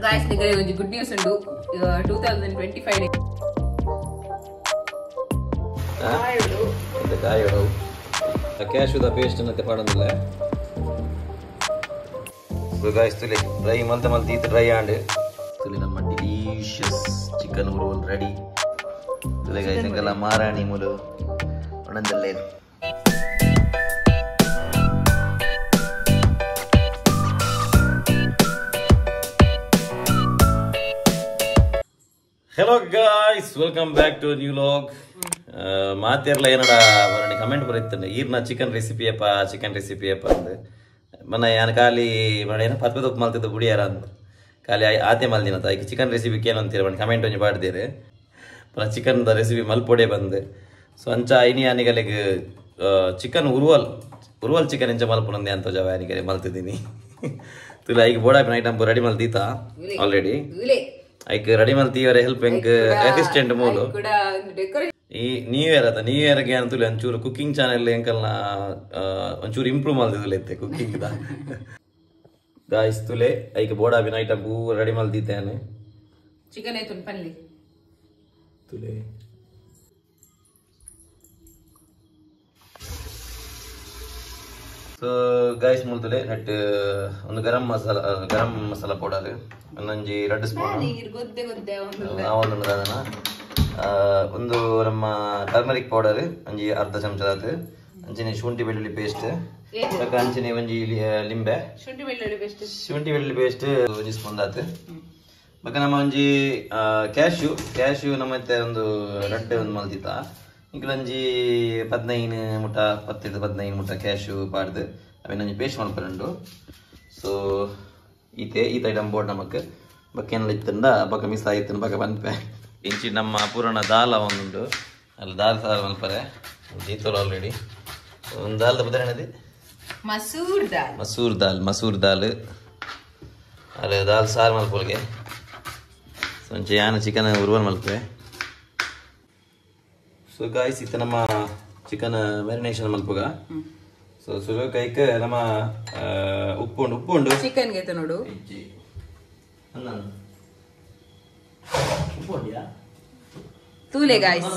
Guys, ನಿಗಲೆ ಒಂಜಿ good news ಉಂಡು 2025 ಇದು ಕಾಯೋಡು ಕ್ಯಾಶುದ ಪೇಸ್ಟ್ ಅನ್ನತ್ತೆ ಪಾಡೊಂದಿಲ್ಲ. ಸೊ ಗಾಯ್ಸ್ ತುಲೆ ಡ್ರೈ ಮಲ್ತ ಮಲ್ತ ಈತ ಡ್ರೈ ಆಂಡ್ ತುಲೆ ನಮ್ಮ ಡಿಲೀಷಿಯಸ್ ಚಿಕನ್ ರೋಲ್ ರೆಡಿ. ತುಲೆ ಗಾಯ್ಸ್ ಎಂಕಲ್ಲ ಮಾರಾಣಿ ಮೂಲು ಒಣಂದಲ್ಲೇ. Hello guys, welcome back to new vlog. ಮಾತೇರ್ಲ ಏನಡ ಬರಣಿ ಕಮೆಂಟ್ ಬರೀತಾನೆ ಈರ್ನ ಚಿಕನ್ ರೆಸಿಪಿ ಅಪ್ಪ, ಚಿಕನ್ ರೆಸಿಪಿ ಅಪ್ಪ ಅಂದು. ಮನ್ನ ಯಾನ್ ಖಾಲಿ ಬಣ ಏನ ಪತ್ಪೆ ತೊಪ್ಪು ಮಲ್ತಿದ್ದು ಬುಡಿಯಾರ ಅಂದು ಖಾಲಿ ಆತೆ ಮಲ್ದಿನ ತಾಯಿಗೆ ಚಿಕನ್ ರೆಸಿಪಿ ಏನು ಅಂತೀರ ಬಣ್ಣ ಕಮೆಂಟ್ ಒಂಜಿ ಪಾಡ್ದೇರು. ಪುನಃ ಚಿಕನ್ the recipe ಮಲ್ಪೊಡೆ ಬಂದು. ಸೊ ಅಂಚ ಐನಿ ಆನಿಗಲಿಗೆ ಚಿಕನ್ ಉರುವಲ್ ಉರುವಲ್ ಚಿಕನ್ ಎಂಚ ಮಲ್ಪುನಂದೆ ಅಂತ ಜಾವ ಆನಿಗಲೆ ಮಲ್ತಿದ್ದೀನಿ. ತುಲ ಈಗ ಬೋಡಾಪಿನ ಐಟಮ್ ರೆಡಿ ಮಲ್ತೀತ ಆಲ್ರೆಡಿ. ಐಕ್ ರೆಡಿ ಮಲ್ತೀವರೆ ಹೆಲ್ಪ್ ಎಂಕ್ ಅಸಿಸ್ಟೆಂಟ್ ಮೂಲು. ಈ ನ್ಯೂ ಇಯರ್ ಅದ ನ್ಯೂ ಇಯರ್ಗೆ ಅಂತೂ ಒಂಚೂರು ಕುಕ್ಕಿಂಗ್ ಚಾನೆಲ್ ಎಂಕಲ್ನ ಒಂಚೂರು ಇಂಪ್ರೂವ್ ಮಲ್ತಿದ್ಲೆ ಇತ್ತೆ ಕುಕ್ಕಿಂಗ್ the. Guys ತುಲೆ ಐಕ್ ಬೋಡಾಪಿನ ಐಟಮ್ ಪೂರ ರೆಡಿ ಮಲ್ತೀತೇನೆ. ಚಿಕನ್ ಐತುನ್ ಪಲ್ಲಿ ತುಲೆ ಸೊ ಗಾಯ್ಸ್ ಮೂಲ್ತುಲೆ ನೆಟ್ ಒಂದು ಗರಂ ಮಸಾಲ ಪೌಡರ್ ಒಂದೊಂಜಿ 2 ಸ್ಪೂನ್ ಒಂದು ದಾದನ ಒಂದು ನಮ್ಮ ಟರ್ಮರಿಕ್ ಪೌಡರ್ ಒಂಜಿ ಅರ್ಧ ಚಮಚದಾತ್ ಅಂಚನೆ ಶುಂಠಿ ಬೆಳ್ಳುಳ್ಳಿ ಪೇಸ್ಟ್ ಬೊಕ್ಕ ಅಂಚನೆ ಒಂಜಿ ಲಿಂಬೆ ಶುಂಠಿ ಬೆಳ್ಳುಳ್ಳಿ ಪೇಸ್ಟ್ ಒಂಜಿ ಸ್ಪೂನ್ ದಾತ್ ಬೊಕ್ಕ ನಮ್ಮ ಒಂಜಿ ಕ್ಯಾಶ್ಯೂ ಕ್ಯಾಶ್ಯೂ ನಮ್ಮ ಒಂದು ರಡ್ಡೆ ಒಂದು ಮಲ್ದಿತ್ತ ಇಂಕಲಂಜಿ 15 ಮುಟ 10-15 ಮುಟ ಕ್ಯಾಶ್ಯೂ ಪಾಡ್ದು ಅವಿನೊಂಜಿ ಪೇಸ್ಟ್ ಮಲ್ಪರುಂಡು. ಸೊ ಈತೆ ಈತ ಐಟಮ್ ಬೋರ್ಡ್ ನಮಕ್ ಬೊಕ್ಕ ಏನೆಲ್ಲ ಇತ್ತಂಡ ಬೊಕ್ಕ ಮಿಸ್ ಆಯಿತ್ತು ಬೊಕ್ಕ ಪನ್ಪೆ. ಇಂಚಿ ನಮ್ಮ ಪೂರಣ ದಾಲ ಒಂದುಂಡು ಅಲ್ಲಿ ದಾಲ್ ಸಾರು ಮಲ್ಪರೆ ದೀತೋಲು ಆಲ್ರೆಡಿ. ಒಂದು ದಾಲ್ದ ಬದರಣದಿ ಮಸೂರ್ ದಾಲ್ ಮಸೂರ್ ದಾಲ್ ಮಸೂರ್ ದಾಲ್ ಅಲ್ಲಿ ದಾಲ್ ಸಾರು ಮಲ್ಪೊಲ್ಗೆ. ಸೊ ಒಂಚಿ ಯಾನ ಚಿಕನ್ ಉರುವಲ್ ಮಲ್ಪೆ. ಸೊ ಗಾಯ್ಸ್ ಇತ್ತ ನಮ್ಮ ಚಿಕನ್ ಮ್ಯಾರಿನೇಷನ್ ಮಲ್ಪುಗ. ಸೊ ಸುರು ಕೈಕ್ ನಮ್ಮ ಉಪ್ಪುಂಡು ಉಪ್ಪುಂಡು ಚಿಕನ್ ಗೆ ನೋಡು ತೂಲೆ ಗಾಯ್ಸ್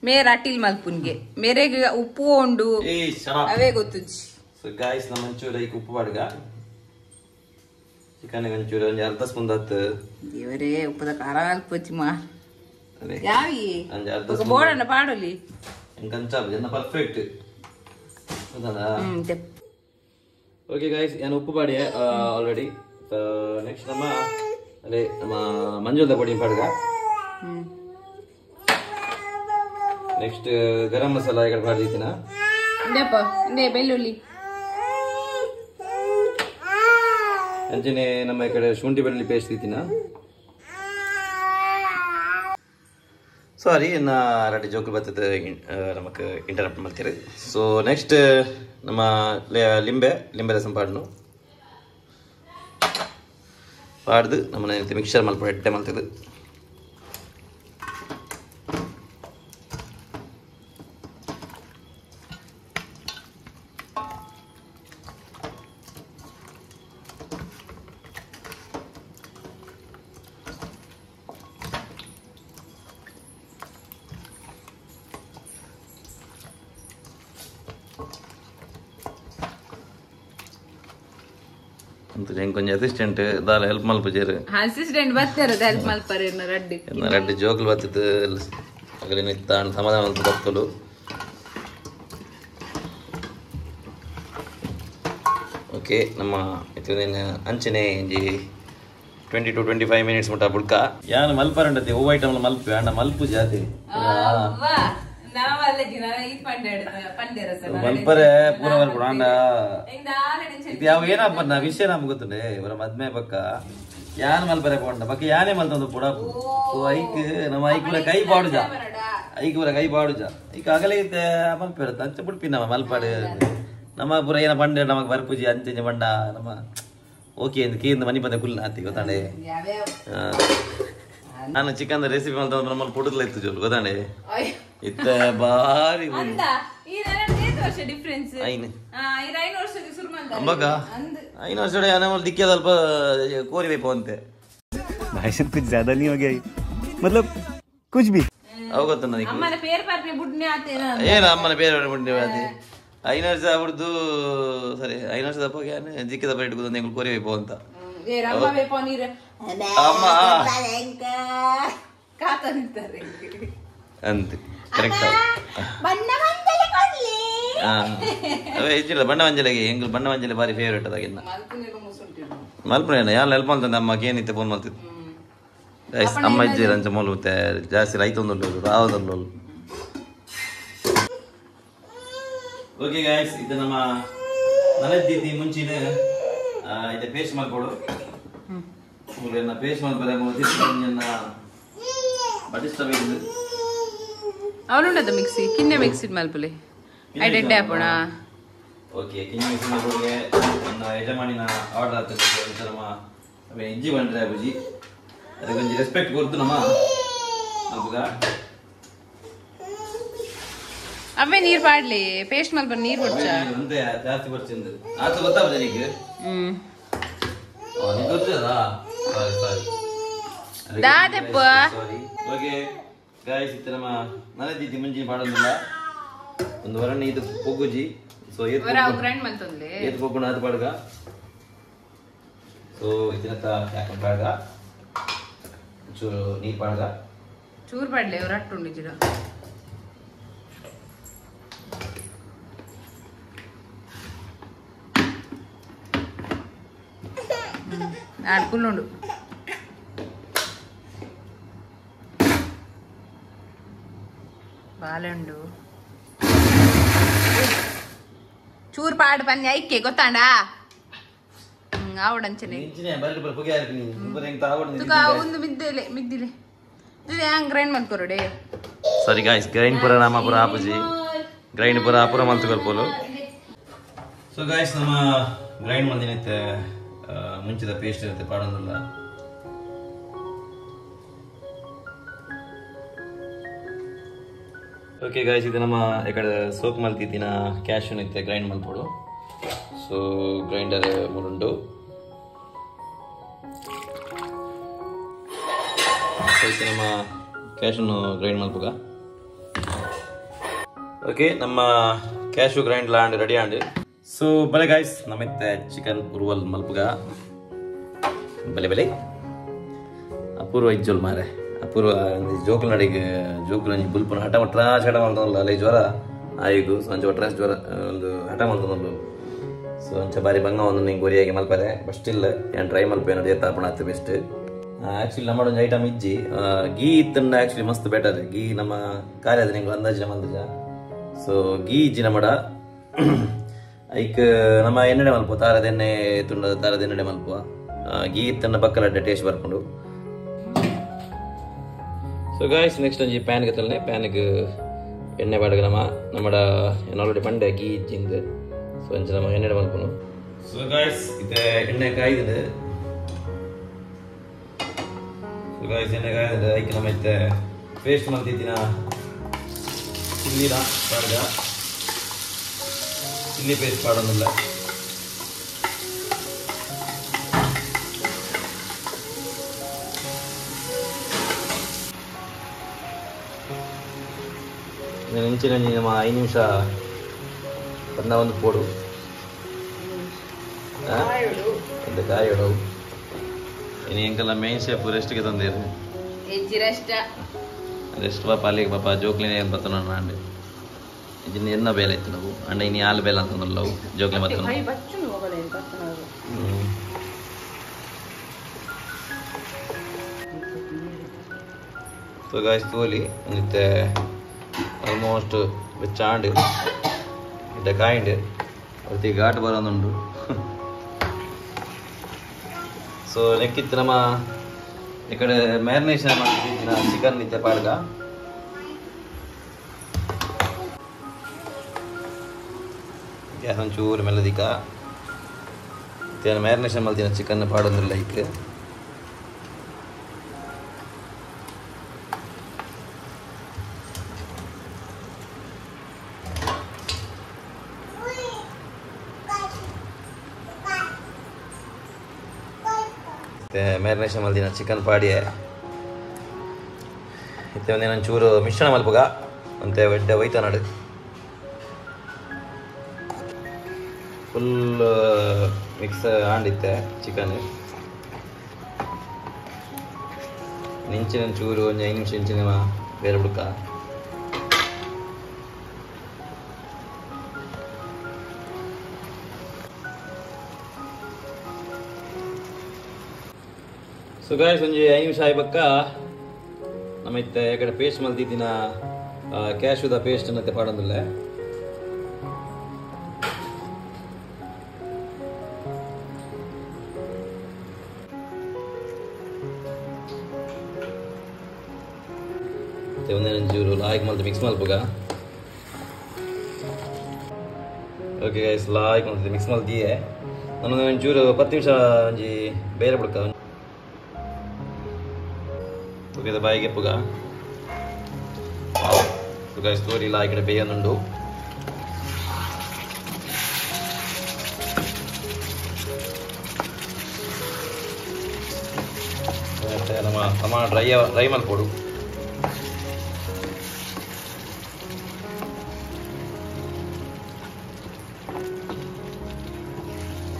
ಮೇರ ಅಟಿಲ್ ಮಲ್ಪುನ್ಗೆ ಮೇರೆಗೆ ಉಪ್ಪು ಉಂಡು ಅವೇ ಗೊತ್ತುಜಿ. ಸೊ ಗಾಯ್ಸ್ ನಮ್ಮ ಒಂಚೂರು ಐಕ್ ಉಪ್ಪು ಪಾಡ್ಗ ಚಿಕನ್ ಒಂಚೂರು ಒಂಜಿ ಅರ್ಧ ಸ್ಪೂನ್ ದಾತ್ ದೇವರೇ ಉಪ್ಪದ ಖಾರ ಮಲ್ಪೊಚ್ಚಿ ಮಾ ಯಾವಿ ಬೋಡಣ್ಣ ಪಾಡೊಲಿ ಪರ್ಫೆಕ್ಟ್. ಓಕೆ ಗಾಯ್ಸ್ ನಾನು ಉಪ್ಪು ಪಾಡಿ ಆಲ್ರೆಡಿ. ನೆಕ್ಸ್ಟ್ ನಮ್ಮ ಅದೇ ನಮ್ಮ ಮಂಜುಲ್ದ ಪೊಡಿ ಪಾಡ್ಗ. ನೆಕ್ಸ್ಟ್ ಗರಂ ಮಸಾಲ ಈ ಕಡೆ ಪಾಡ್ದಿತ್ತಿನ ಬೆಳ್ಳುಳ್ಳಿ ಅಂಚನೆ ನಮ್ಮ ಈ ಕಡೆ ಶುಂಠಿ ಬೆಳ್ಳುಳ್ಳಿ ಪೇಸ್ಟ್ ದಿತ್ತಿನ. ಸಾರಿ ನಾ ರೆಡಿ ಜೋಕು ಬರ್ತದೆ ನಮಕ್ ಇಂಟರಪ್ಟ್ ಮಾಡ್ತೀರಿ. ಸೊ ನೆಕ್ಸ್ಟ್ ನಮ್ಮ ಲಿಂಬೆ ಲಿಂಬೆ ರಸಂ ಪಾಡ್ನು ಪಾಡ್ದು ನಮ್ಮ ಮಿಕ್ಸರ್ ಮಲ್ಪ ಎಡ್ಡೆ ಮಲ್ತದೆ. ಕೊಂಚ ಅಸಿಸ್ಟೆಂಟ್ ದಾಲ ಹೆಲ್ಪ್ ಮಲ್ಪುಜೇರು ಅಸಿಸ್ಟೆಂಟ್ ಬರ್ತಾರೆ ಹೆಲ್ಪ್ ಮಲ್ಪರೆ ರಡ್ಡಿ ರಡ್ಡಿ ಜೋಕುಲು ಬತ್ತಿತ್ತು ಅಗಲಿ ನಿತ್ತಾಣ ಸಮಾಧಾನ ಮಲ್ತು ಬತ್ತಲು. ಓಕೆ ನಮ್ಮ ಇತ್ತಿನ ಅಂಚನೆ ಒಂಜಿ 20 to 25 minutes ಮುಟ್ಟ ಬುಡ್ಕ ಯಾನ್ ಮಲ್ಪರಂಡತಿ ಓ ಐಟಮ್ ಮಲ್ಪು ಅಂಡ ಮಲ್ಪು ಜಾತಿ ಮಲ್ಪರೆ ಪೂರ ಮಲ್ಪು ಅಂಡ ಇದು ಯಾವ ಏನಪ್ಪ ನಾ ವಿಷಯ ನಮ್ಗೆ ಗೊತ್ತುಂಡೆ ಇವರ ಮದ್ಮೆ ಪಕ್ಕ ಯಾನ್ ಮಲ್ಪರೆ ಪೋಂಡ ಪಕ್ಕ ಯಾನೇ ಮಲ್ತೊಂದು ಪುಡ. ಸೊ ಐಕ್ ನಮ್ಮ ಐಕ್ ಪೂರ ಕೈ ಪಾಡುಜ ಐಕ್ ಪೂರ ಕೈ ಪಾಡುಜ ಐಕ್ ಅಗಲೇ ಮಲ್ಪೆ ಅಂಚೆ ಬುಡ್ಪಿ ನಮ್ಮ ಮಲ್ಪಾಡು ನಮ್ಮ ಪೂರ ಏನ ಪಂಡೆ ನಮಗ್ ಬರ್ಪುಜಿ ಅಂಚೆ ಬಂಡ ನಮ್ಮ ಓಕೆ ಕೇಂದ್ರ ಮನಿ ಬಂದ ಕುಲ್ಲ ಆತಿ ಗೊತ್ತಾಂಡೆ. ನಾನು ಚಿಕನ್ ರೆಸಿಪಿ ಮಲ್ತಂದ್ರೆ ನಮ್ಮಲ್ಲಿ ಪುಡುದ್ಲ ಇತ್ತು ಜೋಲು ಗೊತ್ತಾಂಡೆ ಇತ್ತ ಬಾರಿ ಅಂಬಕ 5 ವರ್ಷ ದಿಕ್ಕದ ಅಲ್ಪ ಕೋರಿ ಬೇಕು ಅಂತೆ. भाई साहब कुछ ज्यादा नहीं हो गया ये? मतलब कुछ भी ಅವು ಗೊತ್ತ ನನಗೆ. ಅಮ್ಮನ ಪೇರ್ ಪಾರ್ನೆ ಬುಡ್ನೆ ಆತೇನ. ಏನು ಅಮ್ಮನ ಪೇರು ಬುಡ್ನೆ ಆತೆ 5 ವರ್ಷ ಬಿಡ್ದು ಸರಿ 5 ವರ್ಷದ ಅಪ್ಪಗೆ ಜಿಕ್ಕಿದ ಬರ ಇಟ್ಕೊಂಡು ಎಂಗಳು ಕೊರಿ ವೈಪೋ ಅಂತ. ಏ ರಮ್ಮ ವೇಪೋ ನೀರು ಅಮ್ಮ ಕಾತ ನಿಂತಾರೆ ಅಂತ ಕರೆಕ್ಟ್. ಬಣ್ಣ ಮಂಜಲೆ ಕೊಡ್ಲಿ. ಅವೇ ಹೆಚ್ಚಿಲ್ಲ ಬಣ್ಣ ಮಂಜಲೆಗೆ ಎಂಗಳು ಬಣ್ಣ ಮಂಜಲೆ ಬಾರಿ ಫೇವರೇಟ್ ಅದಾಗಿನ್ನ. ಮಲ್ಪುನೆ ಮಲ್ಪುನೆ ಯಾರು ಹೆಲ್ಪ್ ಮಾಡ್ತಂದೆ ಅಮ್ಮ ಏನಿತ್ತೆ ಫೋನ್ ಮಾಡ್ತಿತ್ತು. ಅಮ್ಮ ಇಜ್ಜಿ ಅಂಚ ಮೂಲ ಮತ್ತೆ ಜಾಸ್ತಿ ರೈತ ಒಂದು ರಾವದಲ್ಲ. ಓಕೆ ಗಾಯ್ಸ್, ಇದು ನಮ್ಮ ನನೆದ್ದಿದ್ದಿ ಮುಂಚಿನ ಇದು ಪೇಸ್ಟ್ ಮಾಡ್ಕೊಡು. ಮೂಲೆಯನ್ನ ಪೇಸ್ಟ್ ಮಾಡ್ತಾರೆ ಬಡಿಸ್ತ. ಅವನುಂಡದ ಮಿಕ್ಸಿ ಕಿನ್ನೆ ಮಿಕ್ಸಿ ಮಲ್ಪುಲೆ ಐಡೆಡ್ಡೆ ಆಪೋಣ. ಓಕೆ ಕಿನ್ನೆ ಮಿಕ್ಸಿ ಮಲ್ಪುಗೆ ನನ್ನ ಯಜಮಾನಿನ ಆರ್ಡರ್ ಆಗ್ತದೆ. ನಮ್ಮ ಇಜ್ಜಿ ಬಂದ್ರೆ ಬುಜಿ ಅದಕ್ಕೆ ಒಂಜಿ ರೆಸ್ಪೆಕ್ಟ್ ಕೊಡ್ತು ನಮ್ಮ ಮಲ್ಪುಗ. ಅವೇ ನೀರು ಪಾಡ್ಲಿ ಪೇಸ್ಟ್ ಮಲ್ಪ ನೀರು ಕೊಡ್ಚ ಅಂತೆ ಜಾಸ್ತಿ ಬರ್ಚಿಂದು ಆತ ಗೊತ್ತಾಗ್ತದೆ ನಿಮಗೆ. ನಿಂಗೆ ಗೊತ್ತದಾ? ಸಾರಿ ಸಾರಿ ದಾದೆಪ್ಪ. ಸಾರಿ. ಓಕೆ ಗಾಯ್ಸ್, ಇತ್ತೆ ನಮ್ಮ ನನೆದಿದ್ದಿ ಮುಂಚಿನ ಪಾಡೊಂದಿಲ್ಲ ಒಂದು ವರಣ ಇದು ಪೊಗ್ಗುಜಿ. ಸೊ ಗ್ರೈಂಡ್ ಮಲ್ತೊಂದ್ಲೆ ಏತ್ ಪೊಗ್ಗುಣ ಅದು ಪಾಡ್ಗ. ಸೊ ಇದನ್ನತ್ತ ಯಾಕೆ ಪಾಡ್ಗ ಚೂರು ನೀರು ಪಾಡ್ಗ ಚೂರು ಪಾಡ್ಲೆ ರಟ್ಟುಂಡು ಜಿಡ. ಆಡ್ಕುಲ್ಲುಂಡು ಬಾಲುಂಡು ಚೂರು ಪಾಡು ಪನ್ನಿ ಐಕೆ ಗೊತ್ತಾಂಡ ಆವಡಂಚನೆ ಒಂದು ಮಿದ್ದಿಲೆ ಮಿದ್ದಿಲೆ ಹಂಗೆ ಗ್ರೈಂಡ್ ಮಲ್ಕೊರಡೆ. ಸರಿ ಗಾಯ್ಸ್, ಗ್ರೈಂಡ್ ಪುರ ನಮ್ಮ ಪುರ ಆಪುಜಿ ಗ್ರೈಂಡ್ ಪುರ ಅಪುರ ಮಲ್ತುಕೊಲ್ಪೋಲು. ಸೊ ಗಾಯ್ಸ್, ನಮ್ಮ ಗ್ರೈಂಡ್ ಮಲ್ದಿನೈತೆ ಮುಂಚಿದ ಪೇಸ್ಟ್ ಇರುತ್ತೆ ಪಾಡೊಂದಿಲ್ಲ. ಓಕೆ ಗಾಯ್ಸ್, ಇದು ನಮ್ಮ ಈ ಕಡೆ ಸೋಪ್ ಮಲ್ತಿದ್ದಿನ ಕ್ಯಾಶ್ ಇತ್ತೆ ಗ್ರೈಂಡ್ ಮಲ್ಪೋಡು. ಸೊ ಗ್ರೈಂಡರ್ ಮುರುಂಡು. ಸೊ ಇದು ನಮ್ಮ ಕ್ಯಾಶನ್ನು ಗ್ರೈಂಡ್ ಮಲ್ಪುಗ. ಓಕೆ, ನಮ್ಮ ಕ್ಯಾಶು ಗ್ರೈಂಡ್ ಲಾಂಡ್ ರೆಡಿ ಆಂಡ್. ಸೊ ಬಲೆ ಗಾಯ್ಸ್, ನಮ್ಮಿತ್ತೆ ಚಿಕನ್ ಉರುವಲ್ ಮಲ್ಪುಗ. ಬಲೆ ಬಲೆ ಅಪೂರ್ವ ಇಜ್ಜೋಲ್ ಮಾರೆ ಅಪೂರ್ವ ಜೋಕುಲ್ ನಡಿಗೆ ಜೋಕುಲ್ ಒಂಜಿ ಬುಲ್ಪುನ ಹಠ ಒಟ್ರಾಶ್ ಹಠ ಮಲ್ತೊಂದುಲ್ಲ ಅಲ್ಲೇ ಜ್ವರ ಆಯಿಗು. ಸೊ ಅಂಚ ಒಟ್ರಾಶ್ ಜ್ವರ ಒಂದು ಹಠ ಮಲ್ತೊಂದುಲ್ಲು. ಸೊ ಅಂಚ ಬಾರಿ ಬಂಗ ಒಂದು ನಿಂಗೆ ಒರಿಯಾಗಿ ಮಲ್ಪರೆ ಬಟ್ ಸ್ಟಿಲ್ ಏನು ಟ್ರೈ ಮಲ್ಪೆ ನೋಡಿ ಎತ್ತಾಪಣ ಆತು ಬೆಸ್ಟ್. ಆ್ಯಕ್ಚುಲಿ ನಮ್ಮ ಒಂಜಿ ಐಟಮ್ ಇಜ್ಜಿ ಗೀ ಇತ್ತಂಡ ಆ್ಯಕ್ಚುಲಿ ಮಸ್ತ್ ಬೆಟರ್. ಗೀ ನಮ್ಮ ಕಾರ್ಯದ ನಿಂಗೆ ಅಂದಾಜಿನ ಮಲ್ತಜ. ಸೊ ಗೀ ಇಜ್ಜಿ ನಮ್ಮಡ ಐಕ್ ನಮ್ಮ ಎಣ್ಣೆ ಮಲ್ಪ ತಾರದ ಎಣ್ಣೆ ತುಂಡ ತಾರದ ಎಣ್ಣೆ ಮಲ್ಪುವ ಗೀ ಇತ್ತಂಡ ಬಕ್ಕಲಡ್ಡೆ ಟೇಸ್ಟ್ ಬರ್ಕೊಂಡು. ಸೊ ಗಾಯ್ಸ್, ನೆಕ್ಸ್ಟ್ ಒಂಜಿ ಪ್ಯಾನ್ಗೆ ತಲ್ನೆ ಪ್ಯಾನ್ಗೆ ಎಣ್ಣೆ ಪಾಡ್ಗ ನಮ್ಮ ನಮ್ಮಡ ಆಲ್ರೆಡಿ ಪಂಡೆ ಗೀ ಇಜ್ಜಿಂದು. ಸೊ ಅಂಚ ನಮ್ಮ ಎಣ್ಣೆ ಮಲ್ಪುನು. ಸೊ ಗಾಯ್ಸ್, ಇದು ಎಣ್ಣೆ ಕಾಯ್ದಿದೆ. ಸೊ ಗಾಯ್ಸ್, ಎಣ್ಣೆ ಕಾಯ್ದಿದೆ ಐಕ್ ನಮ್ಮ ಇತ್ತೆ ಪೇಸ್ಟ್ ಮಲ್ತಿದ್ದಿನ ಚಿಲ್ಲಿನ ಪಾಡ್ಗ ಚಿಲ್ಲಿ ಪೇಸ್ಟ್ ಪಾಡೊಂದಿಲ್ಲ. ಇಂಚಿನ ನಮ್ಮ 5 ನಿಮಿಷ ಬಂದ ಒಂದು ಪೋಡು ಒಂದು ಕಾಯೋಡು. ಇನ್ನು ಎಂಕಲ್ಲ ಮೇನ್ ಶೇಪ್ ರೆಸ್ಟ್ಗೆ ತಂದಿರು ರೆಸ್ಟ್ ಪಾಪ ಅಲ್ಲಿಗೆ ಪಾಪ ಜೋಕ್ಲಿನ ಏನು ಬರ್ತನ ಅಂಡೆ ಇನ್ನು ಎನ್ನ ಬೇಲೆ ಇತ್ತು ನಾವು ಅಂಡ ಇನ್ನು ಹಾಲು ಬೇಲೆ ಅಂತಂದ್ರಲ್ಲ ಜೋಕ್ಲಿ ಬರ್ತನ. ಸೊ ಗಾಯ್ಸ್, ತೋಲಿ ಒಂದಿತ್ತೆ ಆಲ್ಮೋಸ್ಟ್ ಬೆಚ್ಚಾಂಡ್ ಇಡ್ಡ ಕಾಯಿಂಡ್ ಅವತ್ತಿ ಘಾಟ್ ಬರೋದುಂಡು. ಸೊ ನೆಕ್ಕಿತ್ತು ನಮ್ಮ ಈ ಕಡೆ ಮ್ಯಾರಿನೇಷನ್ ಮಾಡ್ತಿದ್ದಿನ ಚಿಕನ್ ಇತ್ತೆ ಪಾಡ್ಗ. ಗ್ಯಾಸ್ ಒಂಚೂರು ಮೆಲ್ಲದಿಕ ಮ್ಯಾರಿನೇಷನ್ ಮಲ್ತಿನ ಚಿಕನ್ ಪಾಡೊಂದಿಲ್ಲ ಲೈಕ್. ಮ್ಯಾರಿನೇಷನ್ ಮಲ್ದಿನ ಚಿಕನ್ ಪಾಡಿಯೆ ಇತ್ತೆ ಒಂದೇನು ಚೂರು ಮಿಶ್ರಣ ಮಲ್ಪುಗ ಅಂತೆ ಎಡ್ಡೆ ಒಯ್ತ ನಾಡು ಫುಲ್ ಮಿಕ್ಸ್ ಆಂಡಿತ್ತೆ ಚಿಕನ್ ನಿಂಚಿನ ಚೂರು ಒಂಜಿ 5 ನಿಮಿಷ ಇಂಚಿನ ಬೇರೆ ಬುಡ್ಕ ಸೊ ಗಾಯ್ಸ್ ಒಂಜಿ 5 ನಿಮಿಷ ಆಯ್ಬಕ್ಕ ನಮ್ಮ ಇತ್ತೆ ಎಕಡೆ ಪೇಸ್ಟ್ ಮಲ್ತಿದ್ದಿನ ಕ್ಯಾಶುದ ಪೇಸ್ಟ್ ಅನ್ನತ್ತೆ ಪಾಡೊಂದಿಲ್ಲ ಮತ್ತೆ ಒಂದೇನೊಂಚೂರು ಲಾಯ್ಕ್ ಮಲ್ತು ಮಿಕ್ಸ್ ಮಲ್ಪುಗ ಓಕೆ ಗೈಸ್ ಲಾಯ್ಕ್ ಮಲ್ತು ಮಿಕ್ಸ್ ಮಲ್ತಿಯೇ ನಾನು ಒಂಚೂರು 10 ನಿಮಿಷ ಒಂಜಿ ಬೇರೆ ಬುಡ್ಕ ಓಕೆ ಬಾಯಿಗೆ ಪುಗ ಸೊ ಗೈಸ್ ತೋರಿ ಈ ಕಡೆ ಬೇಯನುಂಡು ಮತ್ತೆ ನಮ್ಮ ಟಮಾಟ ಡ್ರೈ ಡ್ರೈ ಮಲ್ಪೊಡು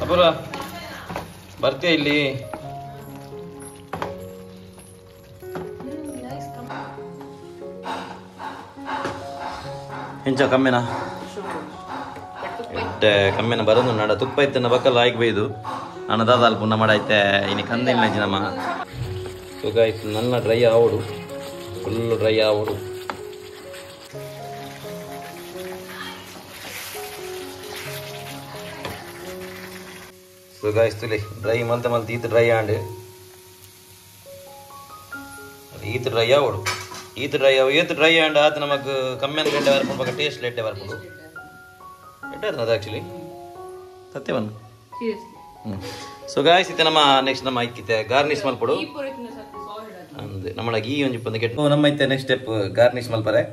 ಅಪೂರ್ವ ಬರ್ತೀಯ ಇಲ್ಲಿ ಎಂಚ ಕಮ್ಮಿನ ಎಟ್ಟೆ ಕಮ್ಮಿನ ಬರೋದು ನಾಡ ತುಪ್ಪ ಇತ್ತನ್ನ ಬಕ್ಕಲ್ಲ ಆಯ್ಕೆ ಬೈದು ಅಣ್ಣ ದಾದಾಲ್ ಪುಣ್ಣ ಮಾಡೈತೆ ಇನಿ ಕಂದಿಲ್ಲ ನಮ್ಮ ಸೊ ಗೈಸ್ ನನ್ನ ಡ್ರೈ ಆವಡು ಫುಲ್ ಡ್ರೈ ಆವಡು ಸೊ ಗೈಸ್ ತುಲಿ ಡ್ರೈ ಮಲ್ತ ಮಲ್ತ ಈತ ಡ್ರೈ ಆಂಡ್ ಈತ ಡ್ರೈ ಆವಡು ಈತ ಡ್ರೈ ಅವು ಈತ ಡ್ರೈ ಆಂಡ್ ಆತ ನಮಗ್ ಕಮ್ಮಿನ ಗಂಟೆ ಬರ್ಕೊಂಡು ಬಕ್ಕ ಟೇಸ್ಟ್ ಲೆಡ್ಡೆ ಬರ್ಕೊಂಡು ಎಡ್ಡೆ ಅದು ಆ್ಯಕ್ಚುಲಿ ಸತ್ಯವನ್ನು ಸೊ ಗಾಯ್ಸ್ ಇತ್ತೆ ನಮ್ಮ ನೆಕ್ಸ್ಟ್ ನಮ್ಮ ಐಕಿತ್ತೆ ಗಾರ್ನಿಷ್ ಮಲ್ಪಡು ಅಂದ್ ನಮ್ಮ ಗೀ ಒಂಜಿ ಪಂದು ಕೆಟ್ಟು ನಮ್ಮ ಇತ್ತೆ ನೆಕ್ಸ್ಟ್ ಸ್ಟೆಪ್ ಗಾರ್ನಿಷ್ ಮಲ್ಪರೆ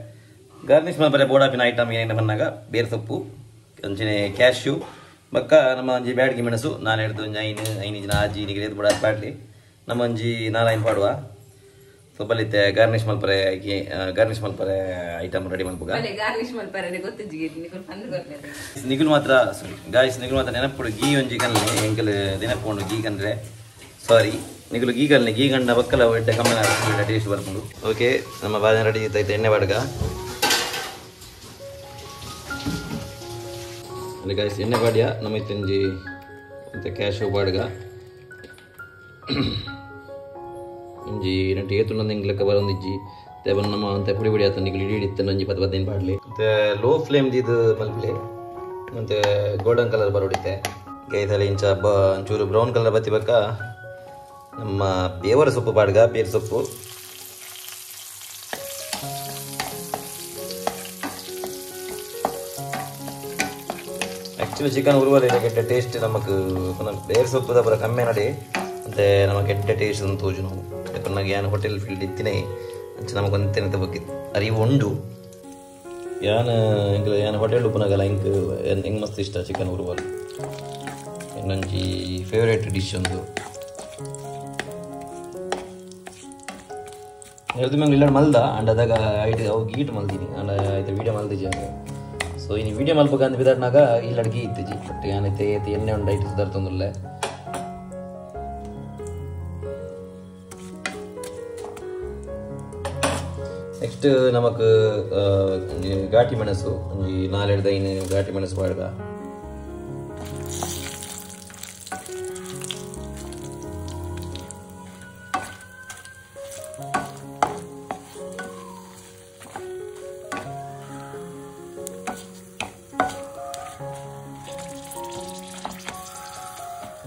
ಗಾರ್ನಿಷ್ ಮಲ್ಪರೆ ಬೋಡಾಪಿನ ಐಟಮ್ ಏನೇನು ಬಂದಾಗ ಬೇರೆ ಸೊಪ್ಪು ಒಂಚಿನೆ ಕ್ಯಾಶ್ಯೂ ಬಕ್ಕ ನಮ್ಮ ಒಂಜಿ ಬ್ಯಾಡ್ಗಿ ಮೆಣಸು ನಾನು ಹಿಡ್ದು ಒಂಜಿ ಐನು ಐನು ಜನ ಆಜಿ ನಿಗರಿ ಬೋಡ ಪಾಡ್ಲಿ ನಮ್ಮ ಒಂಜಿ ನಾಲ್ಕು ಪಾಡುವ ಸೊ ಬಲಿತೆ ಗಾರ್ನಿಷ್ ಮಲ್ಪರೆ ಗಾರ್ನಿಷ್ ಮಲ್ಪರೆ ಐಟಮ್ ರೆಡಿ ಮಲ್ಪುಗ ಗಾರ್ನಿಷ್ ಮಲ್ಪರೆ ಗೊತ್ತಿಜ್ಜಿ ನಿಗುಲು ಮಾತ್ರ ಸಾರಿ ಗಾಯ್ಸ್ ನಿಗುಲು ಮಾತ್ರ ನೆನಪುಡು ಗೀ ಒಂಜಿ ಕನ್ಲೆ ಎಂಕಲ್ ನೆನಪುಂಡು ಗೀ ಕಂಡ್ರೆ ಸಾರಿ ನಿಗುಲು ಗೀ ಕಲ್ನೆ ಗೀ ಕಂಡ ಬಕ್ಕಲ ಎಡ್ಡೆ ಕಮ್ಮಿ ಟೇಸ್ಟ್ ಬರ್ಕೊಂಡು ಓಕೆ ನಮ್ಮ ಬಾಜನ ರೆಡಿ ಇತ್ತೈತೆ ಎಣ್ಣೆ ಬಾಡ್ಗ ಅಲ್ಲಿ ಗಾಯ್ಸ್ ಎಣ್ಣೆ ಬಾಡಿಯ ನಮ್ಮ ಇತ್ತಂಜಿ ಮತ್ತೆ ಕ್ಯಾಶು ಬಾಡ್ಗ ಒಂಜಿ ನಂಟು ಏತುಂಡ ಎಂಗ್ಲೆಕ್ಕ ಬರೊಂದಿಜ್ಜಿ ತೇಬನ್ ನಮ್ಮ ಅಂತ ಪುಡಿ ಪುಡಿ ಆತ ನಿಗುಲು ಇಡೀ ಇತ್ತು ಒಂಜಿ ಪತ್ತು ಪತ್ತೈನು ಪಾಡ್ಲಿ ಮತ್ತೆ ಲೋ ಫ್ಲೇಮ್ ದಿದ್ದು ಮಲ್ಪಲೆ ಮತ್ತೆ ಗೋಲ್ಡನ್ ಕಲರ್ ಬರೋಡಿತ್ತೆ ಗೈತಲೆ ಇಂಚ ಬ ಒಂಚೂರು ಬ್ರೌನ್ ಕಲರ್ ಬತ್ತಿ ಬಕ್ಕ ನಮ್ಮ ಬೇವರ ಸೊಪ್ಪು ಪಾಡ್ಗ ಬೇರೆ ಸೊಪ್ಪು ಆ್ಯಕ್ಚುಲಿ ಚಿಕನ್ ಉರುವಲ್ಲ ಕೆಟ್ಟ ಟೇಸ್ಟ್ ನಮಕ್ ಬೇರೆ ಸೊಪ್ಪು ದಪರ ಕಮ್ಮಿ ನಡಿ ಮತ್ತು ನಮ್ಮ ಕೆಟ್ಟ ಟೇಸ್ಟ್ ಅಂತ ತೋಜು ನಾವು ಯಾಕಂದ್ರೆ ಯಾನ್ ಹೋಟೆಲ್ ಫೀಲ್ಡ್ ಇತ್ತಿನೇ ಅಂಚ ನಮಗೊಂತೆನತ ಬಗ್ಗೆ ಅರಿವು ಉಂಡು ಯಾನ್ ಎಂಕ್ ಯಾನ್ ಹೋಟೆಲ್ ಉಪ್ಪುನಾಗಲ ಎಂಕ್ ಎಂಕ್ ಮಸ್ತ್ ಇಷ್ಟ ಚಿಕನ್ ಉರುವಲ್ ಇನ್ನೊಂಜಿ ಫೇವ್ರೇಟ್ ಡಿಶ್ ಒಂದು ಹೇಳ್ದು ಮಂಗ್ ಇಲ್ಲ ಮಲ್ದ ಅಂಡ್ ಅದಾಗ ಐಟ್ ಅವು ಗೀಟ್ ಮಲ್ದೀನಿ ಅಂಡ್ ಐತೆ ವೀಡಿಯೋ ಮಲ್ದಿಜಿ ಸೊ ಇನ್ನು ವೀಡಿಯೋ ಮಲ್ಪಕಂತ ಬಿದಾಡ್ನಾಗ ಇಲ್ಲ ಅಡ್ಗೆ ಇತ್ತಿಜಿ ಬಟ್ ಯಾನೈತೆ ಎಣ್ಣೆ ಉಂಡು ಐಟ್ ಸುಧಾರ್ತೊಂದುಲ್ಲೆ ನೆಕ್ಸ್ಟ್ ನಮಕ್ ಘಾಟಿ ಮೆಣಸು ಒಂಜಿ ನಾಲೆಡ್ದ ಐನು ಘಾಟಿ ಮೆಣಸು ಪಾಡ್ಗ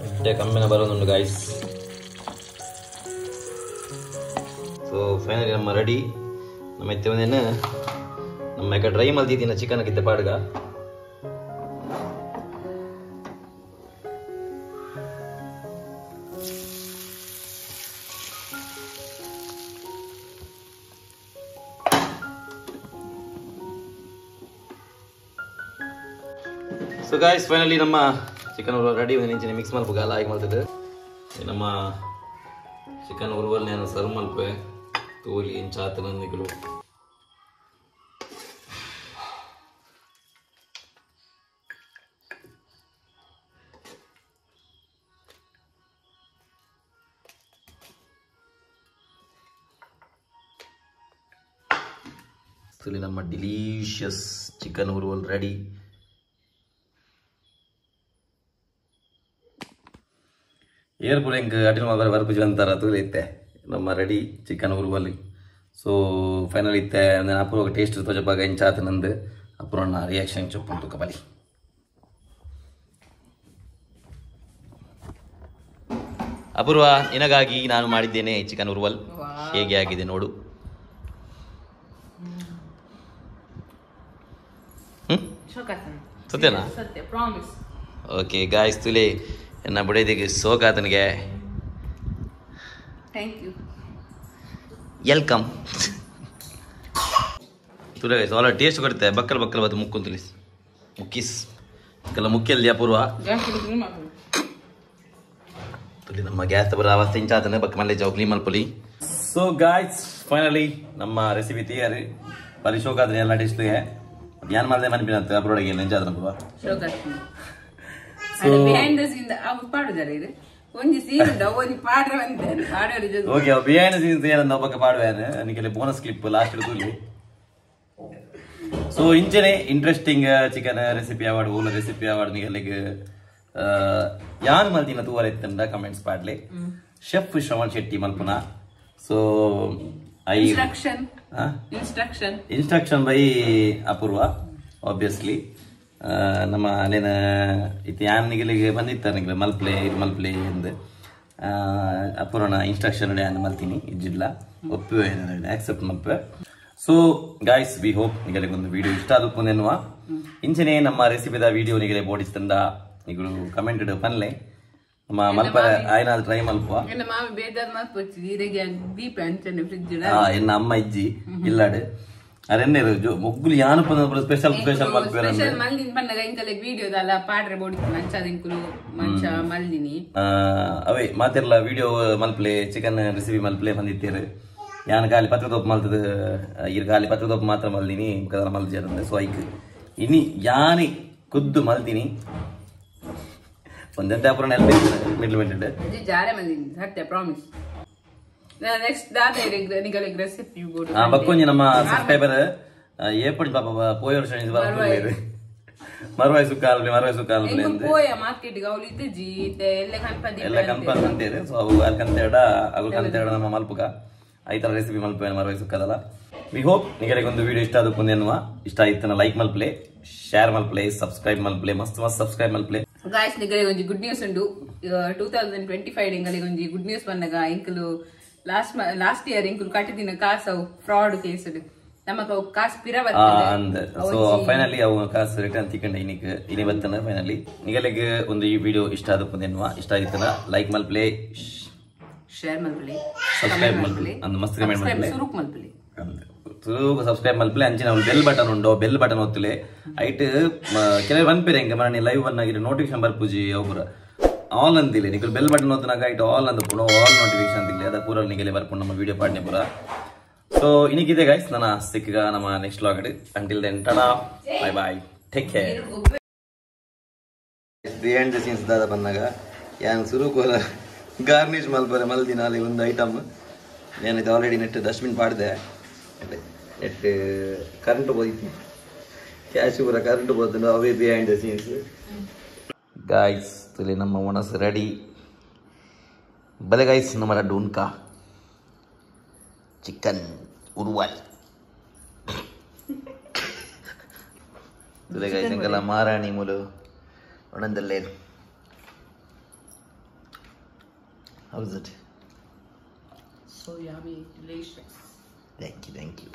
ಎಡ್ಡೆ ಕಮ್ಮಿನ ಬರೋದುಂಡು ಗಾಯ್ಸ್ ಸೊ ಫೈನಲಿ ನಮ್ಮ ರೆಡಿ ನಮ್ಮ ಇತ್ತೆ ಒಂದೇನು ನಮ್ಮ ಈಗ ಡ್ರೈ ಮಲ್ದಿದ್ದೀನ ಚಿಕನ್ ಕಿತ್ತೆ ಪಾಡ್ಗ ಸೊ ಗಾಯ್ಸ್ ಫೈನಲಿ ನಮ್ಮ ಚಿಕನ್ ರೆಡಿ ಒಂದು ಇಂಚಿನ ಮಿಕ್ಸ್ ಮಲ್ಪುಗ ಲಾಯ್ಕ್ ಮಲ್ತದೆ ನಮ್ಮ ಚಿಕನ್ ಉರುವಲ್ ನಾನು ಸರ್ವ್ ಮಲ್ಪೆ ತೋಲಿ ಇಂಚಾತ ನಂದಿಗಳು ತುಲಿ ನಮ್ಮ ಡಿಲೀಷಿಯಸ್ ಚಿಕನ್ ಉರುವಲ್ ರೆಡಿ. ಏರ್ ಪುರ ಎಂಕ್ ಅಟಿಲ್ ಮಲ್ಪರೆ ಬರ್ಪುಜಿ ಅಂತಾರ ತೂಲೆ ಇತ್ತೆ ನಮ್ಮ ರೆಡಿ ಚಿಕನ್ ಉರುವಲ್. ಸೊ ಫೈನಲ್ ಇತ್ತೆ ಅಪೂರ್ವ ಟೇಸ್ಟ್ ತೋಜಪಾಗ ಇಂಚಾತ ನಂದು ಅಪೂರ್ವ ರಿಯಾಕ್ಷನ್ ಚೊಪ್ಪು ತುಕ್ಕ ಬಲಿ. ಅಪೂರ್ವ, ನಿನಗಾಗಿ ನಾನು ಮಾಡಿದ್ದೇನೆ ಚಿಕನ್ ಉರುವಲ್, ಹೇಗೆ ಆಗಿದೆ ನೋಡು. ಸತ್ಯನಾ? ಸತ್ಯ, ಪ್ರಾಮಿಸ್. ಓಕೆ ಗಾಯ್ಸ್, ತುಲೆ ಎನ್ನ ಬುಡೈದಿಗೆ ಸೋಕಾತನಿಗೆ thank you, welcome. ತುಲೆ ಗೈಸ್ ಆಲ್ ಟೇಸ್ಟ್ ಕೊಡುತ್ತೆ. ಬಕ್ಕಲ್ ಬಕ್ಕಲ್ ಬತ್ತು ಮುಕ್ಕು ತುಲಿಸ್ ಮುಕ್ಕಿಸ್ ಕೆಲ ಮುಖ್ಯಲ್ಲಿ ಅಪೂರ್ವ. ತುಲಿ ನಮ್ಮ ಗ್ಯಾಸ್ ಬರ ಅವಸ್ಥೆ ಇಂಚಾತನೆ ಬಕ್ಕ ಮಲ್ಲೆ ಜಾವ್ ಕ್ಲೀನ್ ಮಲ್ಪೊಲಿ. ಸೊ ಗಾಯ್ಸ್ ಫೈನಲಿ ನಮ್ಮ ರೆಸಿಪಿ ತಯಾರಿ. ಬರಿ ಶೋಕಾದ್ರೆ ಎಲ್ಲ ಟೇಸ್ಟ್ಗೆ ಯಾನ್ ಮಾಡದೆ ಮನ್ಪಿನಂತೆ ಅಪೂರ್ವಗೆ ಎಂಚಾತನ ಅಪೂರ್ವ. ಸೊ ಬಿಹೈಂಡ್ the scene ಅವು ಪಾಡುದಾರೆ ಇದು ಒಂಜಿ ಸೀನ್ ಉಂಡು ಒಂಜಿ ಪಾಡ್ರೆ ಬಂದೆ ಪಾಡೋರು. ಓಕೆ, ಬಿಹೈಂಡ್ the scenes ಏನಂದ ಒಬ್ಬ ಪಾಡುವೇನೆ ನಿಮಗೆ ಬೋನಸ್ ಕ್ಲಿಪ್ ಲಾಸ್ಟ್ ತೂಲಿ. ಸೊ ಇಂಚನೆ ಇಂಟ್ರೆಸ್ಟಿಂಗ್ ಚಿಕನ್ ರೆಸಿಪಿ ಅವಾರ್ಡ್ ಓಲ ರೆಸಿಪಿ ಅವಾರ್ಡ್ ನಿಗಲಿಗೆ ಯಾನ್ ಮಲ್ತಿನ ತೂವರ ಇತ್ತಂಡ ಕಮೆಂಟ್ಸ್ ಪಾಡ್ಲೆ. ಶೆಫ್ ಶ್ರವಣ್ ಶೆಟ್ಟಿ ಮಲ್ಪುನ. So I instruction instruction instruction by Apoorva obviously. ನಮ್ಮ ಅಲ್ಲೇನ ಇತ್ತು ಯಾನ್ ನಿಗಲಿಗೆ ಬಂದಿತ್ತ ನಿಗಲ ಮಲ್ಪ್ಲೆ ಇದು ಮಲ್ಪ್ಲೆ ಎಂದು ಅಪೂರ್ವನ ಇನ್ಸ್ಟ್ರಕ್ಷನ್ ಯಾನ್ ಮಲ್ತೀನಿ ಇಜ್ಜಿಲ್ಲ ಒಪ್ಪುವೆ ಆಕ್ಸೆಪ್ಟ್ ಮಲ್ಪೆ. ಸೊ ಗಾಯ್ಸ್ we hope ನಿಗಲಿಗೆ ಒಂದು ವಿಡಿಯೋ ಇಷ್ಟ ಆದಪ್ಪು ಇಂಚನೆ ನಮ್ಮ ರೆಸಿಪಿದ ವಿಡಿಯೋ ನಿಗಲೆ ಬೋಡಿಸ್ತಂದ ನಿಗಳು ಕಮೆಂಟ್ ಪನ್ಲೆ ನಮ್ಮ ಮಲ್ಪ ಆಯ್ನ ಟ್ರೈ ಮಲ್ಪ. ಎನ್ನ ಅಮ್ಮ ಇಜ್ಜಿ ಇಲ್ಲಾಡು ಅರೆನ್ನೆ ಮೊಗ್ಗುಲು ಯಾನು ಸ್ಪೆಷಲ್ ಸ್ಪೆಷಲ್ ಮಲ್ಪೆರ್ ಸ್ಪೆಷಲ್ ಮಲ್ದಿನ ಪನ್ನಗ ಇಂಕಲೆಗ್ ವಿಡಿಯೋದಲ್ಲ ಪಾಡ್ರೆ ಬೋಡಿತ್ತು ಮಂಚ ಮಂಚ ಮಲ್ದಿನಿ. ಅವೇ ಮಾತಿರ್ಲ ವಿಡಿಯೋ ಮಲ್ಪ್ಲೆ ಚಿಕನ್ ರೆಸಿಪಿ ಮಲ್ಪ್ಲೆ ಬಂದಿತ್ತೇರು. ಯಾನ್ ಖಾಲಿ ಪತ್ರ ತೋಪ್ ಮಲ್ತದ ಇರ್ ಖಾಲಿ ಪತ್ರ ತೋಪ್ ಮಾತ್ರ ಮಲ್ದಿನಿ ಕದಲ ಮಲ್ಜಾರಂದೆ. ಸೊ ಐಕ್ ಇನಿ ಯಾನಿ ಖುದ್ದು ಮಲ್ದಿನಿ ಒಂದಂತೆ ಅಪುರ ನೆಲ್ಪ ಮಿಡ್ಲ್ ಮಿಡ್ಲ್ ಜಾರೆ ಮಲ್ದಿನಿ ಸತ್ಯ ಪ್ರಾಮಿಸ್. ನೆಕ್ಸ್ಟ್ ದಾದ ನಿಗಲೆಗ್ ರೆಸಿಪಿ ಬೋಡು. ಬಕ್ಕೊಂಜಿ ನಮ್ಮ ಸಬ್ಸ್ಕ್ರೈಬರ್ ಏಪಡಿ ಪಾಪ ಪೋಯ ವರ್ಷ ಮರ್ವಾಯ್ ಸುಕ್ಕಾಲ್ಲೆ ಮರ್ವಾಯ್ ಸುಕ್ಕಾಲ್ಲೆ ಎಂಕು ಪೋಯ ಮಾರ್ಕೆಟ್ ಗೆ ಅವ್ಲು ಇತ್ತಿಜಿ ಇತ್ತೆ ಎಲ್ಲ ಕನ್ಪದಿ ಎಲ್ಲ ಕನ್ಪದಿ ಅಂತೇರು. ಸೊ ಅವು ಅಲ್ಲಿ ಕಂತೇಡ ಅವು ಕಂತೇಡ ನಮ್ಮ ಮಲ್ಪುಕ ಐತರ ರೆಸಿಪಿ ಮಲ್ಪೆ ಮರ್ವಾಯ್ ಸುಕ್ಕದಲ್ಲ. We hope ನಿಗಲಿಗೆ ಒಂದು ವಿಡಿಯೋ ಇಷ್ಟ ಆದಪ್ಪು ಎನ್ನುವ. ಇಷ್ಟ ಆಯ್ತನ ಲೈಕ್ ಮಲ್ಪ್ಲೆ, ಶೇರ್ ಮಲ್ಪ್ಲೆ, ಸಬ್ಸ್ಕ್ರೈಬ್ ಮಲ್ಪ್ಲೆ, ಮಸ್ತ್ ಮಸ್ತ್ ಸಬ್ಸ್ಕ್ರೈಬ್ ಮಲ್ಪ್ಲೆ. ಗಾಯ್ಸ್ ನಿಗಲಿಗೆ ಒಂಜಿ ಗುಡ್ ನ್ಯೂಸ್ ಉಂಡು. 2025 ಎಂಗಲಿಗೆ ಒಂಜಿ ಗುಡ್ ನ್ಯೂಸ್ ಬಂದಾಗ ಎಂಕುಲು ಲಾಸ್ಟ್ ಇಯರ್ ಎಂಕುಲು ಕಟ್ಟಿದಿನ ಕಾಸು ಅವು ಫ್ರಾಡ್ ಕೇಸ್ ನಮಕ್ ಅವು ಕಾಸು ಪಿರ ಅಂದ್. ಸೊ ಫೈನಲಿ ಅವು ಕಾಸು ರಿಟರ್ನ್ ತಿಕ್ಕಂಡ ಇನಿಕ್ ಇನಿ ಬತ್ತನ ಫೈನಲಿ. ನಿಗಲಿಗೆ ಒಂದು ಈ ವಿಡಿಯೋ ಇಷ್ಟ ಆದಪ್ಪು ಎನ್ನುವ. ಇಷ್ಟ ಆಯ್ತನ ಲೈಕ್ ಮಲ್ಪ್ಲೆ, ಶೇರ್ ಮಲ್ಪ್ಲೆ, ಸಬ್ಸ್ಕ್ರೈಬ್ ಮಲ್ಪ್ಲೆ, ಅಂದ್ ಮಸ್ತ್ ಕಮೆಂಟ್ ಮಲ್ಪ್ಲೆ, ಸುರುಕ್ ಮಲ್ಪ್ಲೆ, ಸುರುಕ್ ಸಬ್ಸ್ಕ್ರೈಬ್ ಮಲ್ಪ್ಲೆ. ಅಂಚಿನ ಬೆಲ್ ಬಟನ್ ಉಂಡು, ಬೆಲ್ ಬಟನ್ ಒತ್ತುಲೆ. ಐಟ್ ಕೆಲವು ಬಂದ್ಪೇರೆ ಎಂಕ ಮರಣಿ ಲೈವ್ ಬಂದಾಗಿರೋ ನೋಟಿಫಿಕೇಶನ್ ಬರ್ಪುಜಿ ಅವು ಆಲ್ ಅಂತಿಲ್ಲ. ನಿಕಲ್ ಬೆಲ್ ಬಟನ್ ಒತ್ತನಾಗ ಐಟ್ ಆಲ್ ಅಂತ ಪುನಃ ಆಲ್ ನೋಟಿಫಿಕೇಶನ್ ಅಂತಿಲ್ಲ ಅದ ಪೂರ ನಿಗಲೆ ಬರ್ಪುಂಡು ನಮ್ಮ ವಿಡಿಯೋ ಪಾಡ್ನೆ ಪೂರ. ಸೊ ಇನ್ನಿಕ್ಕಿದೆ ಗೈಸ್, ನನ್ನ ಸಿಕ್ಕಗ ನಮ್ಮ next vlog. Until then tata, bye bye, take care. Behind the scenes ದಾದ ಬಂದಾಗ ಯಾನ್ ಸುರುಕೋಲ ಗಾರ್ನಿಷ್ ಮಲ್ಪರೆ ಮಲ್ದಿನ ಅಲ್ಲಿ ಒಂದು ಐಟಮ್ ಏನಿದೆ ಆಲ್ರೆಡಿ ನೆಟ್ ಡಸ್ಟ್ಬಿನ್ ಪಾಡ್ದೆ, ನೆಟ್ ಕರೆಂಟ್ ಹೋದಿತ್ತು, ಕ್ಯಾಶ್ ಪೂರ ಕರೆಂಟ್ ಹೋದ ಅವೇ ಬಿಹೈಂಡ್ the scenes. Guys ತುಲಿ ನಮ್ಮ ಒಣಸು ರೆಡಿ ಬಲೆ ಗಾಯ್ಸ್. ನಮ್ಮ ಡೂನ್ಕಾ ಚಿಕನ್ ಉರುವಲ್ ತುಲೆ ಗಾಯ್ಸ್ ಎಂಕಲ್ಲ ಮಾರಾಣಿ ಮೂಲು ಒಣಂದಲ್ಲೇ. How is it? So yummy, delicious. Thank you, thank you.